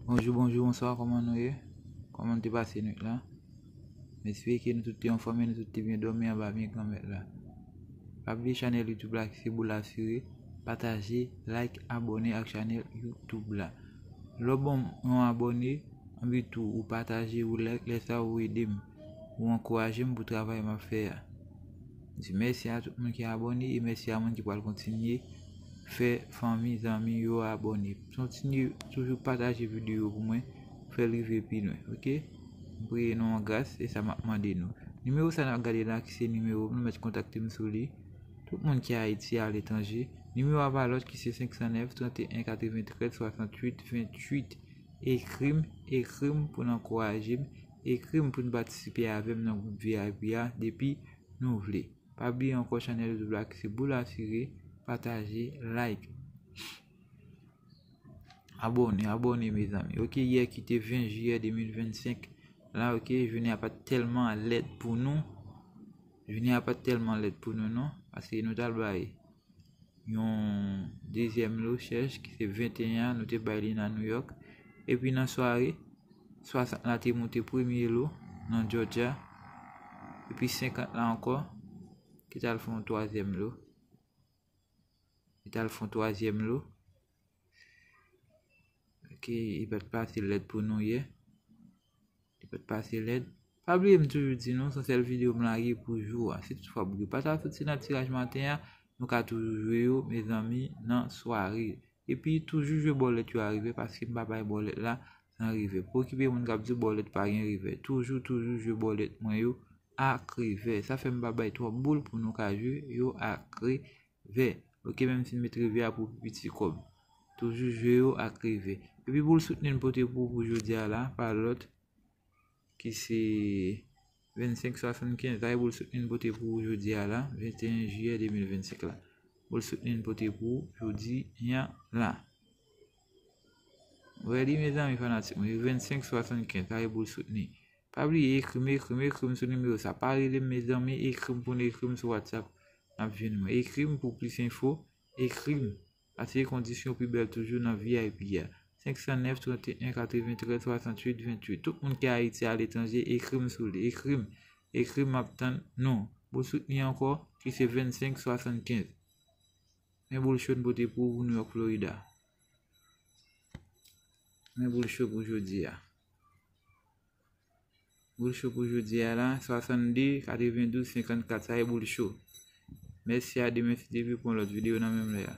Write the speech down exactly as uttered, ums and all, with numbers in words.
Bonjou, bonjou, bonswa, kòman nou ye? Kòman nou te pase nwit la? M espere ke nou tout te anfòm e nou tout te byen dòmi anba byen Granmèt la. Pa bliye chanèl YouTube la ki se Boul Asire, pataje, like, abòne ak chanèl YouTube la. Lè w ban m yon abòne, anpi tou ou pataje, ou like, lè sa ou ede m, ou ankouraje m pou travay m ap fè a. M di mèsi a tout moun ki abòne e mèsi a moun ki pral kontinye fè fanmi, zanmi yo abòne. Kontinye toujou pataje videyo pou mwen, fè l rive pi lwen, oke? M priye nou an gras, e sa m ap mande nou. Nimewo sa n ap gade la ki se nimewo m, nou mèt kontakte m sou li. Tout moun ki Ayiti, aletranje, nimewo a pa lòt ki se senk san nèf, trant e en, katreventrèz, swasanntuit, venntuit. Ekri m, ekri m pou n ankouraje m, ekri m pou n patisipe avè m nan gwoup V I P a depi nou vle. Pa bliye ankò chanèl YouTube la ki se Boul Asire, pataje, like. Abòne, abòne, mezanmi. Oke, yè ki te ven jiyè de mil vennsenk la, oke, jounen an pa t tèlman lèd pou nou. Jounen an pa t tèlman lèd pou nou, non, paske nou t al bay yon dezyèm lo chèch ki se venteyen an, nou te bay li nan New York. Epi nan sware, swasant la te moute premye lo nan Georgia. Epi senkant la ankò, ki t al fè yon twazyèm lo. Li t al fè yon twazyèm lo. Oke, li pa t pase lèd pou nou yè. Li pa t pase lèd. Pa bliye m toujou di nou, se yon sèl videyo m lage pou jou a. Si toutfwa bri pa ta soti nan tiraj maten an, nou ka toujou jwe yo, mezanmi, nan sware. Epi toujou jwe bòlèt yo a revè, paske m pa bay bòlèt la san revè. Pa okipe moun k ap di bòlèt pa gen revè. Toujou, toujou jwe bòlèt mwen yo ak revè. Sa fè m pa bay twòp boul pou nou ka jwe yo ak revè. Oke, menm si n met revè a pou pi piti kòb. Toujou jwe yo ak revè. Epi boul soutni n pote pou ou pou jodi a la, pa lòt ki se vennsenk swasannkenz. Sa e boul soutni n pote pou ou jodi a la, venteyen jiyè de mil vennsenk la. Boul soutni n pote pou ou jodi a la. Ou wè li, mezanmi fanatik mwen, vennsenk swasannkenz, sa e boul soutni. Pa bliye ekri m, ekri m, ekri m sou nimewo sa. Pa rele m, mezanmi, ekri m pou n ekri m sou WhatsApp. N ap jwenn mwen. Ekri m pou plis enfo, ekri m. Paske kondisyon pi bèl toujou nan V I P a. Senk san nèf, trant e en, katreventrèz, swasanntuit, venntuit. Tout moun ki Ayiti, aletranje, ekri m sou li. Ekri m. Ekri m, m ap tann nou. Boul soutni ankò, ki se vennsenk swasannkenz. Men boul cho n pote pou ou, New York, Florida. Men boul cho pou jodi a. Boul cho pou jodi a la, swasannde, katrevendouz, senkannkat, sa e boul cho. Mèsi a, demen si Dye vle pou yon lòt videyo nan menm lè a.